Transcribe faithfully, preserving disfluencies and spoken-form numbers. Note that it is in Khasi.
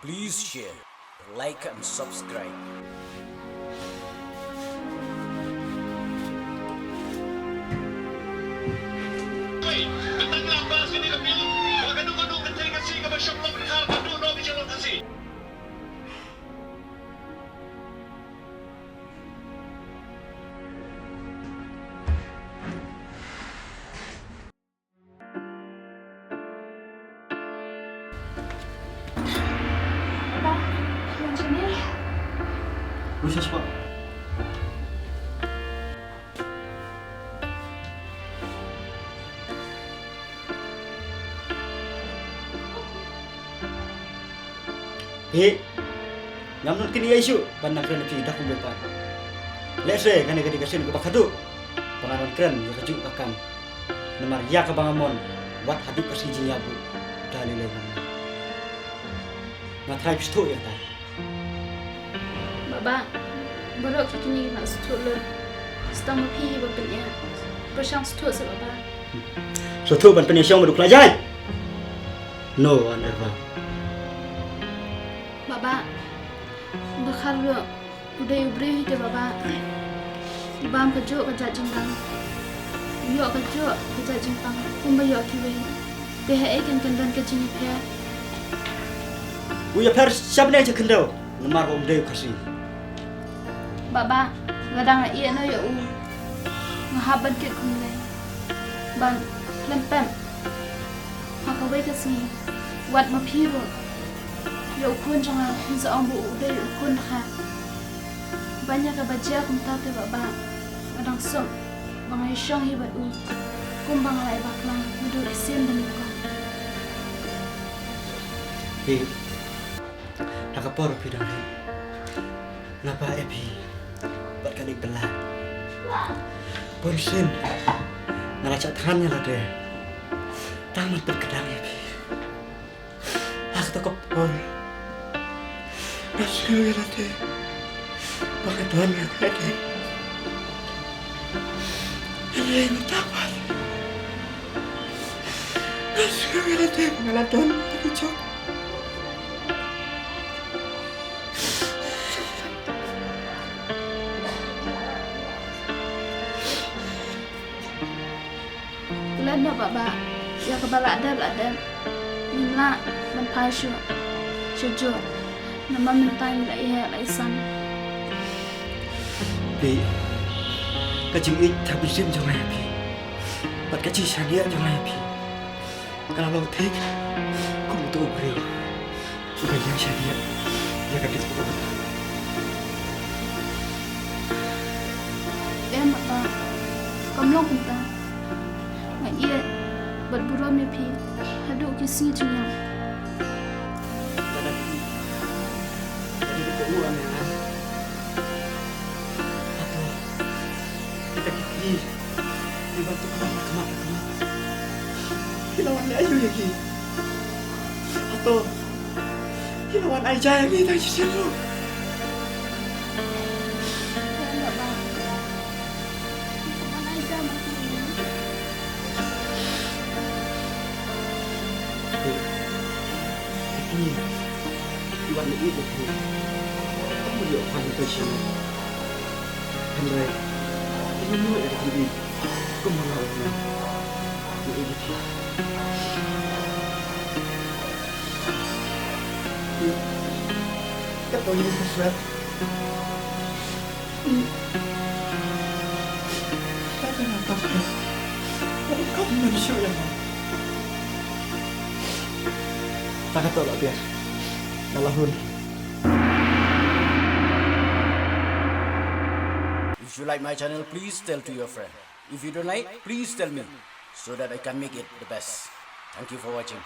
Please share, like and subscribe. Phi, ngam nud kine ïa shuh ban nang kren ïa phi da kumba pat. Lehse kane ka dei ka sien kaba khadduh ba ngan wan kren ïa kajuh ka kam. Namar ïa kaba nga mon wat haduh ka sngi jingïabuh da lei lei. Nga tharai phi sngewthuh ïa kata. Baba, baroh ki kine ki la sngewthuh lut. Tang ma phi hi ba pynïaid. Pyrshang sngewthuh seh baba. Sngewthuh ban pynïaid shong ba duk la jai. No one ever. Baba, ba khar ruh u dei u briew hi te baba. U bam kajuh ka jait jingpang. U ïoh kajuh ka jait jingpang kumba ïoh kiwei. Te haei kan kan don ka jingïapher. U ïapher sha bneng sha khyndew namar ba um dei u Khasi. Baba, lada nga ïeh noh ïa u, nga hap ban kit kumne ban khlem pep. Ha kawei ka sngi wat ma phi ruh ïa u khun jong nga, phin sa ong ba u dei u khun dkhar. Ban ïa kaba jia kumta te baba, nga dang suk ba nga ïashong hi bad u kumba nga la ïa bakla naduh shisien ba nyngkong. Phi, ha ka por phi dang rit, nga ba ïa phi bad ka dei bylla. Bun sien nga la shah thngan ïa lade tang ban pynkdang ïa phi. Ha kata ka por nga sngew ïa lade ba nga don ïa lade. Hynrei mynta pat nga sngew ïa lade ba nga la don ïa lade jong. Klet noh baba, ïa kaba lah dep lah dep. Ngim lah ban phai shuh sha juh. Namar mynta ngi la ïeheh la ïehsan. Phi, ka jingïeit ha bynsim jong nga ïa phi bad ka jingshaniah jong nga ïa phi ka la long thik kum uto u briew uba ïeng shaniah ïa ka ding. Em baba, kam long kumta. Nga ïeit bad burom ïa phi haduh ki sngi jingïap. Lada phi, lada phi kohnguh ïa nga, hato kita ki kti kiba tuklar na khmat na khmat, phi la wan leh aïu ïa ki? Hato phi la wan ai ja ïa ngi tang shisien ruh? Ki wan ïeit ïa phi. Kam ïoh phan ïa ka shisha. Hynrei phi ïoh ïa ka jingïeit. Kumba nga ong, nga ïeit ïa phi. Kato ïa ka shuwa. Ta ka to la biar. Nga la hun. If you like my channel, please tell to your friend. If you don't like, please tell me so that I can make it the best. Thank you for watching.